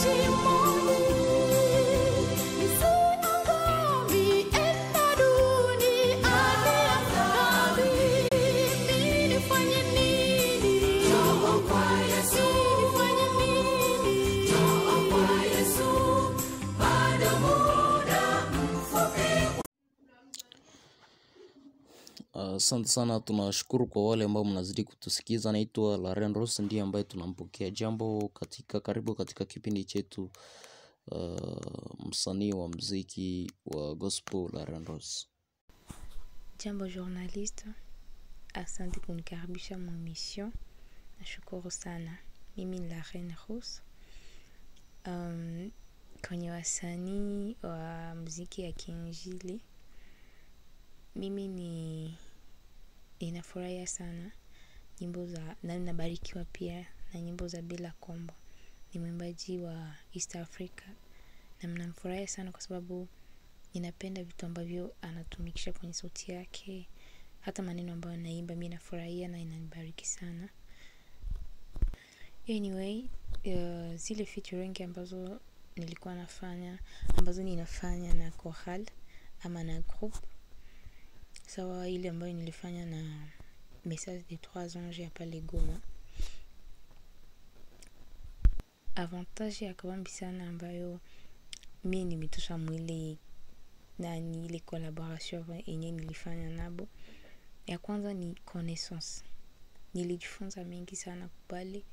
Shimoni, nisiangamie, enda duniani ya dhambi. Mimi nifanye nini? Njoo kwa Yesu. Nifanye nini? Njoo kwa Yesu. Bado muda mfupi. Asante sana, tunashukuru kwa wale ambao mnazidi kutusikiza. Naitwa Laren Ross, ndiye ambaye tunampokea jambo katika karibu katika kipindi chetu, msanii wa mziki wa gospel Laren Ross. Jambo journaliste, asante kunikaribisha mwa mission. Nashukuru sana. Mimi ni Laren Rose. Kwenye wasanii wa muziki ya kiinjili, mimi ni ninafurahia sana nyimbo za na ninabarikiwa pia na nyimbo za Bella Kombo. Ni mwimbaji wa East Africa na mnamfurahia sana kwa sababu ninapenda vitu ambavyo anatumikisha kwenye sauti yake, hata maneno ambayo anaimba mi nafurahia na inanibariki sana. Anyway, zile featuring ambazo nilikuwa nafanya, ambazo ninafanya na choral ama na group, sawa ile ambayo nilifanya na Message des Trois Anges ya pale Goma. Avantage ya kabambi sana ambayo mi nimetosha mwile nani ile collaboration yenye nilifanya nabo, ya kwanza ni connaissance. Nilijifunza mengi sana pale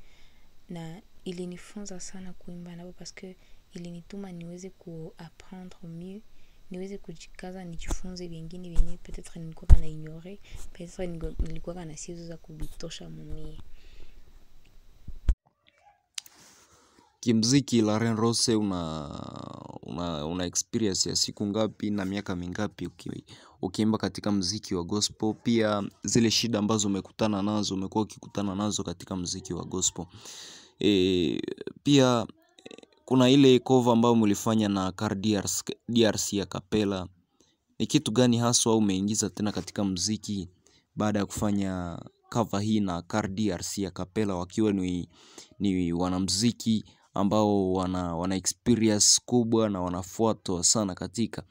na ilinifunza sana kuimba nabo parce que ilinituma niweze kuapprendre mieux, niweze kujikaza nijifunze vingine vyenye peut-être nilikuwa na ignore, peut-être nilikuwa na siwezi za kubitosha mumie. Kimziki Laren Rose, una experience ya siku ngapi na miaka mingapi ukiimba katika mziki wa gospel? Pia zile shida ambazo umekutana nazo, umekuwa ukikutana nazo katika mziki wa gospel. Pia kuna ile cover ambayo mlifanya na Car DRC ya Capella. Ni kitu gani haswa umeingiza tena katika mziki baada ya kufanya cover hii na Car DRC ya Capella, wakiwa ni wanamziki ambao wana experience kubwa na wanafuatwa sana katika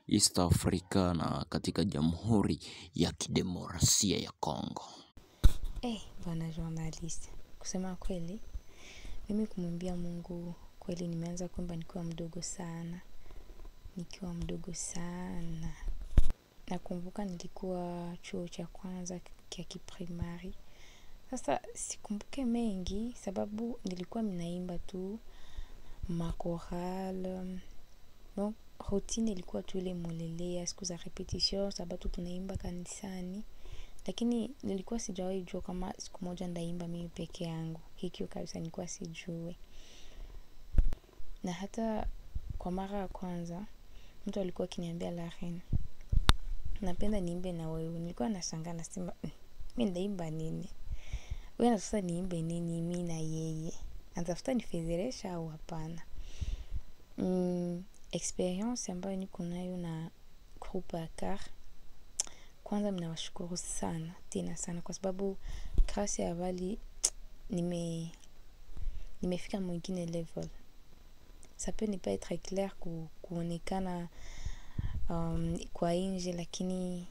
East Africa na katika Jamhuri ya Kidemokrasia ya Kongo? Bwana journalist, kusema kweli, mimi kumwimbia Mungu kweli nimeanza kuimba nikiwa mdogo sana. Nikiwa mdogo sana. Nakumbuka nilikuwa chuo cha kwanza cha kiprimari. Sasa sikumbuke mengi sababu nilikuwa ninaimba tu makoral. Donc routine ilikuwa tu ile molelea siku za repetition sababu tunaimba kanisani. Lakini nilikuwa sijawahi jua kama siku moja ndaimba mimi peke yangu. Hikyo kabisa nilikuwa sijui. Na hata kwa mara ya kwanza mtu alikuwa akiniambia Laren, napenda niimbe na wewe. Nilikuwa nashangaa nasema, mimi ndaimba nini? Wewe sasa niimbe nini mimi na yeye? Anatafuta nifedheresha au hapana? Experience ambayo niko nayo na group ya Car, kwanza mnawashukuru sana tena sana kwa sababu grâce ya wali nimefika mwingine level. Ça peut ne pas être clair kuonekana kwa nje, lakini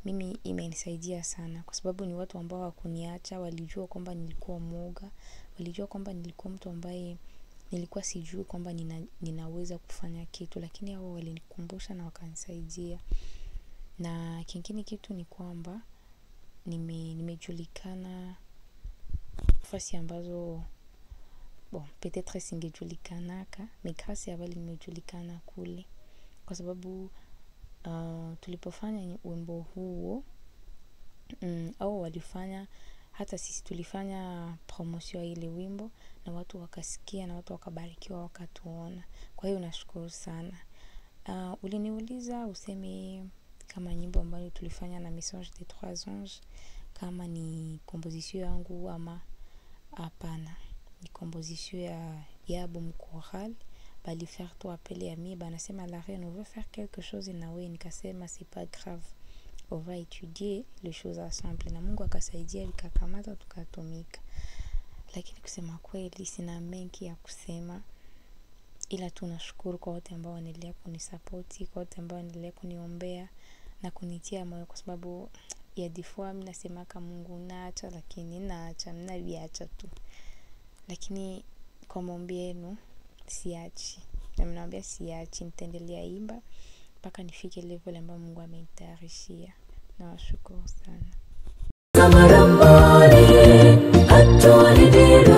mimi imenisaidia sana kwa sababu ni watu ambao hawakuniacha, walijua kwamba nilikuwa mwoga, walijua kwamba nilikuwa mtu ambaye nilikuwa sijui kwamba ninaweza kufanya kitu, lakini hao walinikumbusha na wakanisaidia. Na kingine kitu ni kwamba nimejulikana nafasi ambazo bon, peut-être singejulikanaka, mais grâce ya wale nimejulikana kule kwa sababu tulipofanya wimbo huo, au walifanya, hata sisi tulifanya promotion ya ile wimbo na watu wakasikia na watu wakabarikiwa wakatuona. Kwa hiyo nashukuru sana. Uliniuliza useme kama nyimbo ambayo tulifanya na Message des Trois Anges kama ni composition yangu ama hapana. Ni composition ya album choral. Bali faire toi appeler à mi, banasema la reine, on veut faire quelque chose na we, nikasema c'est pas grave, on va étudier les choses ensemble. Na Mungu akasaidia ikakamata tukatumika. Lakini kusema kweli sina mengi ya kusema. Ila tu nashukuru kwa wote ambao wanaendelea kunisapoti, kwa wote ambao wanaendelea kuniombea na kunitia moyo, kwa sababu ya difua mimi nasemaka Mungu naacha, lakini naacha, mnaviacha tu, lakini kwa maombi yenu siachi, na mnaambia siachi, nitaendelea imba mpaka nifike level ambayo Mungu amenitayarishia. Nawashukuru sana. Kamarambani, hatualidiri.